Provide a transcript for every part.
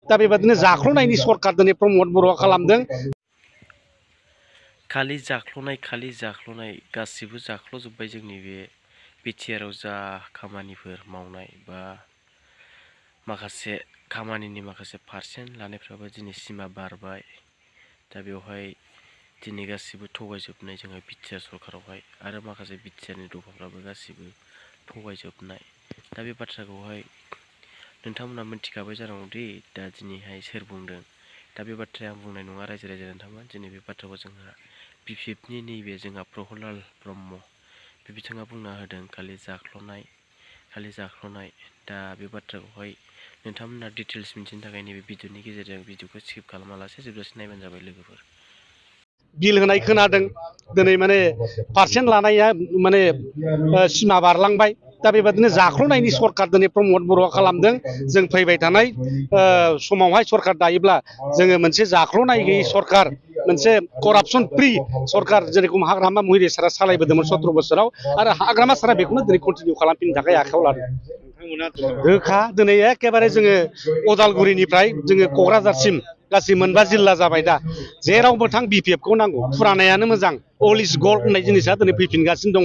दा बेबादिनो जाख्ल'नायनि सरकार दिनै प्रमद बर'आ खालामदों। खालि जाख्ल'नाय गासिबो जाख्ल'जोब्बाय जोंनि बे बिटिआरआव जा खामानिफोर मावनाय बा माखासे खामानिनि माखासे पारसेन्ट लानायफ्राबो दिनै सिमा बारबाय। दा बेवहाय दिनै गासिबो थगायजोबनाय जोंहा बिटिआर सरकारावहाय आरो माखासे बिटिआरनि दफाफ्राबो गासिबो थगायजोबनाय। दा बे बाथ्राखौहाय नोंथांमोना मिथिखाबाय जानांगौदि दा दिनैहाय सोर बुंदों। दा बे बाथ्राया आं बुंनाय नङा रायजो नोंथांमोन। दिनै बे बाथ्राखौ जोंहा बिपिएफनि नैबे जोंहा प्रहलाल ब्रह्म बे बिथाङा बुंना होदों खालि जाख्ल'नाय। दा बे बाथ्राखौहाय नोंथांमोना डिटेल्स मिथिनो थाखाय नैबे भिडिअनि गेजेरजों भिडिअखौ स्किप खालामालासे जोबजासिम नायबानो जाबाय लोगोफोर। बिल होनाय खोनादों दिनै माने पारसेन्ट लानाया माने सिमा बारलांबाय। दा बेबादिनो जाख्ल'नायनि सरकार दिनै प्रमद बर'आ खालामदों। जों फैबाय थानाय समावहाय सरकार दायोब्ला जोङो मोनसे जाख्ल'नाय गैयै सरकार, मोनसे करापसन फ्रि सरकार जेरेखम हाग्रामा महिरि सारा सालायबोदोंमोन 17 बोसोराव आरो हाग्रामा सारा बेखौनो दिनै कन्टिनिउ खालामफिननो थाखाय आखायाव लादों। रोखा दिनै एखेबारे जोङो अदालगुरिनिफ्राय जोङो क'क्राझारसिम गासै मोनबा जिल्ला जाबाय। दा जेरावबो थां बिपिएफखौ नांगौ। फुरानायानो मोजां, अल इज गल्ड होननाय जिनिसा दिनै फैफिनगासिनो दङ।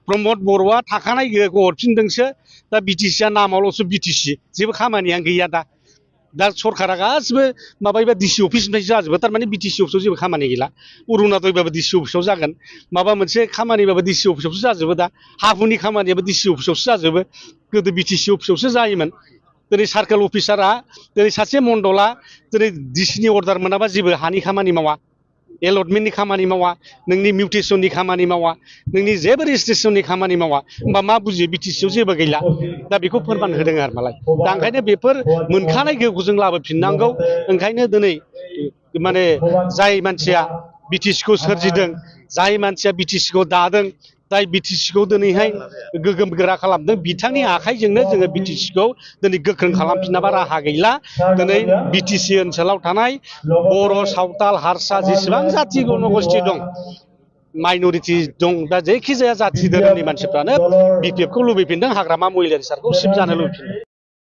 प्रमद बर'आ थाखानाय गोहोखौ हरफिनदोंसो। दा बिटिसिआ नामावल'सो बिटिसि, जेबो खामानियानो गैया। दा सरकारा गासिबो माबायोबा डिसि अफिसनिफ्रायसो जाजोबो। थारमाने बिटिसि अफिसाव जेबो खामानि गैला। अरुणाचलबाबो डिसि अफिसाव जागोन, माबा मोनसे खामानिबाबो डिसि अफिसावसो जाजोबो। दा हाहुनि खामानियाबो डिसि अफिसावसो जाजोबो। गोदो बिटिसि अफिसावसो जायोमोन। दिनै सार्केल अफिसारा दिनै सासे मण्डला दिनै डिसिनि अर्डार मोनाबा जेबो हानि खामानि मावा, एलटमेन्टनि खामानि मावा, नोंनि मिउटेसननि खामानि मावा, नोंनि जेबो रेजिस्ट्रेसननि खामानि मावा। होमबा मा बुजियो? बिटिसिआव जेबो गैला। दा बेखौ फोरमान होदों आरो मालाय। दा ओंखायनो बेफोर मोनखानाय गोहोखौ जों लाबोफिननांगौ। ओंखायनो दिनै माने जाय मानसिया बिटिसिखौ सोरजिदों, जाय मानसिया बिटिसिखौ दादों, जाय बिटिसिखौ दिनैहाय गोगोम गोरा खालामदों, बिथांनि आखाइजोंनो जोङो बिटिसिखौ दिनै गोख्रों खालामफिनाबा राहा गैला। दिनै बिटिसि ओनसोलाव थानाय बर', सावताल, हारसा जेसेबां जाथि जन'गस्थि दं, माइन'रिटि दं, दा जायखिजाया जाथि धोरोमनि मानसिफ्रानो बिपिएफखौ लुबैफिनदों, हाग्रामा महिलारि सारखौ सिफ जानो लुबैफिनदों।